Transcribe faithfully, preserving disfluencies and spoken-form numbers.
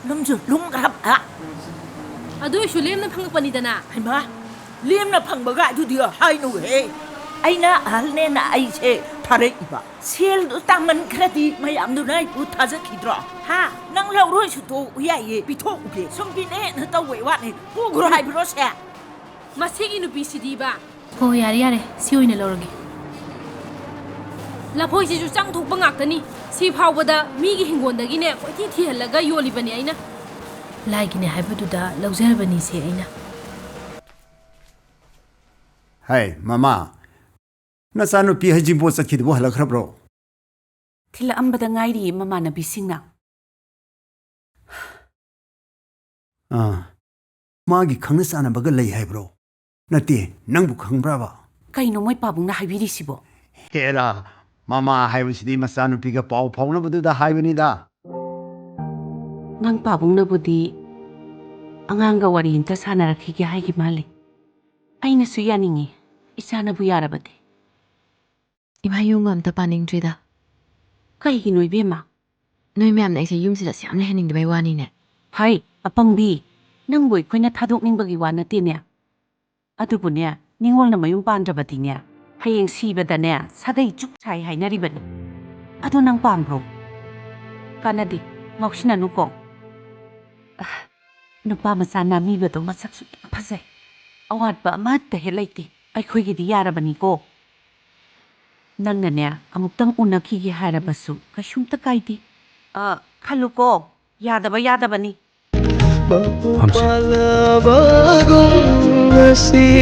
ꯂꯨꯝꯁꯨ ꯂꯨꯝꯈ꯭ꯔꯕ꯫ ꯑꯗꯨ ꯑꯣꯏꯁꯨ ꯂꯦꯝꯅ ꯐꯪꯉꯛꯄꯅꯤꯗꯅ꯫ ꯍꯩꯃꯥ, ꯂꯦꯝꯅ ꯐꯪꯕꯒ ꯑꯗꯨꯗꯤ ꯍꯥꯏꯅꯨꯍꯦ꯫ ꯑꯩꯅ ꯑꯍꯜꯅꯦꯅ ꯑꯩꯁꯦ ꯊꯥꯔꯛꯏꯕ꯫ ꯁꯦꯜꯗꯨ ꯇꯥꯃꯟꯈ꯭ꯔꯗꯤ ꯃꯌꯥꯝꯗꯨꯅ ꯑꯩꯕꯨ ꯊꯥꯖꯈꯤꯗ꯭ꯔꯣ? ꯍꯥ? ꯅꯪ ꯂꯧꯔꯣꯏꯁꯨ ꯇꯣꯛꯎ ꯌꯥꯏꯌꯦ, ꯄꯤꯊꯣꯛꯎꯒꯦ꯫ ꯁꯨꯝ ꯄꯤꯅꯦꯅ ꯇꯧꯕꯩ ꯋꯥꯅꯤ꯫ ꯄꯨꯈ꯭ꯔꯣ ꯍꯥꯏꯕ꯭ꯔꯣ ꯁꯦ? ꯃꯁꯤꯒꯤ ꯅꯨꯄꯤꯁꯤꯗꯤꯕ꯫ ꯍꯣ, ꯌꯥꯔꯦ, ꯌꯥꯔꯦ꯫ ꯁꯤ ꯑꯣꯏꯅ ꯂꯧꯔꯒꯦ꯫ ꯂꯐꯣꯏꯁꯤꯁꯨ ꯆꯥꯡ ꯊꯣꯛꯄ ꯉꯥꯛꯇꯅꯤ꯫ ꯁꯤ ꯐꯥꯎꯕꯗ ꯃꯤꯒꯤ ꯍꯤꯡꯒꯣꯜꯗꯒꯤꯅꯦ ꯀꯣꯏꯊꯤ ꯊꯤꯍꯜꯂꯒ ꯌꯣꯜꯂꯤꯕꯅꯤ ꯑꯩꯅ꯫ ꯂꯥꯏꯒꯤꯅꯦ ꯍꯥꯏꯕꯗꯨꯗ ꯂꯧꯖꯔꯕꯅꯤꯁꯦ ꯑꯩꯅ꯫ ꯍꯥꯏ, ꯃꯃꯥ, ꯅꯆꯥꯅꯨꯄꯤ ꯍꯩꯖꯤꯡꯄꯣꯠ ꯆꯠꯈꯤꯗꯨꯕꯨ ꯍꯜꯂꯛꯈ꯭ꯔꯕ꯭ꯔꯣ? ꯊꯤꯜꯂꯛꯑꯝꯕꯗ ꯉꯥꯏꯔꯤꯌꯦ ꯃꯃꯥꯟꯅꯕꯤꯁꯤꯡꯅ꯫ ꯑꯥ, ꯃꯥꯒꯤ ꯈꯪꯅ ꯆꯥꯟꯅꯕꯒ ꯂꯩ ꯍꯥꯏꯕ꯭ꯔꯣ? ꯅꯠꯇꯦ, ꯅꯪꯕꯨ ꯈꯪꯕ꯭ꯔꯕ? ꯀꯩꯅꯣ ꯃꯣꯏ ꯄꯥꯕꯨꯡꯅ ꯍꯥꯏꯕꯤꯔꯤꯁꯤꯕꯣ? ꯍꯦꯔꯥ, ꯃꯃꯥ ꯍꯥꯏꯕꯁꯤꯗꯤ ꯃꯆꯥꯅꯨꯄꯤꯒ ꯄꯥꯎ ꯐꯥꯎꯅꯕꯗꯨꯗ ꯍꯥꯏꯕꯅꯤꯗ꯫ ꯅꯪ ꯄꯥꯕꯨꯡꯅꯕꯨꯗꯤ ꯑꯉꯥꯡꯒ ꯋꯥꯔꯤ ꯑꯝꯇ ꯁꯥꯟꯅꯔꯛꯈꯤꯒꯦ ꯍꯥꯏꯒꯤ ꯃꯥꯜꯂꯤ꯫ ꯑꯩꯅꯁꯨ ꯌꯥꯅꯤꯡꯉꯤ, ꯏꯆꯥꯅꯕꯨ ꯌꯥꯔꯕꯗꯤ꯫ ꯏꯃꯥ, ꯌꯨꯝꯒ ꯑꯝꯇ ꯄꯥꯅꯤꯡꯗ꯭ꯔꯤꯗ꯫ ꯀꯩꯒꯤꯅꯣ ꯏꯕꯦꯝꯃ? ꯅꯣꯏ ꯃꯌꯥꯝꯅ ꯑꯩꯁꯦ ꯌꯨꯝꯁꯤꯗ ꯑꯁꯨꯛ ꯌꯥꯝ ꯂꯩꯍꯟꯅꯤꯡꯗꯕꯩ ꯋꯥꯅꯤꯅꯦ꯫ ꯍꯩ, ꯑꯄꯪꯕꯤ, ꯅꯪꯕꯨ ꯑꯩꯈꯣꯏꯅ ꯊꯥꯗꯣꯛꯅꯤꯡꯕꯒꯤ ꯋꯥ ꯅꯠꯇꯦꯅꯦ꯫ ꯑꯗꯨꯕꯨꯅꯦ, ꯅꯤꯉꯣꯜꯅ ꯃꯌꯨꯝ ꯄꯥꯟꯗ꯭ꯔꯕꯗꯤꯅꯦ, ꯍꯌꯦꯡ ꯁꯤꯕꯗꯅꯦ ꯁꯥꯒꯩ ꯆꯨꯛ ꯁꯥꯏ ꯍꯥꯏꯅꯔꯤꯕꯅꯤ꯫ ꯑꯗꯨ ꯅꯪ ꯄꯥꯝꯕ꯭ꯔꯣ? ꯀꯥꯟꯅꯗꯦ, ꯉꯥꯎꯁꯤꯟꯅꯅꯨꯀꯣ꯫ ꯑꯍ, ꯅꯨꯄꯥ ꯃꯆꯥ ꯅꯥꯃꯤꯕꯗꯣ ꯃꯁꯛꯁꯨ ꯌꯥꯝ ꯐꯖꯩ꯫ ꯑꯋꯥꯠꯄ ꯑꯃꯠꯇ ꯍꯦꯛ ꯂꯩꯇꯦ꯫ ꯑꯩꯈꯣꯏꯒꯤꯗꯤ ꯌꯥꯔꯕꯅꯤꯀꯣ꯫ ꯅꯪꯅꯅꯦ, ꯑꯃꯨꯛꯇꯪ ꯎꯅꯈꯤꯒꯦ ꯍꯥꯏꯔꯕꯁꯨ ꯀꯩꯁꯨꯝꯇ ꯀꯥꯏꯗꯦ꯫ ꯑ, ꯈꯜꯂꯨꯀꯣ, ꯌꯥꯗꯕ ꯌꯥꯗꯕꯅꯤ꯫ ꯐꯝꯁꯦ꯫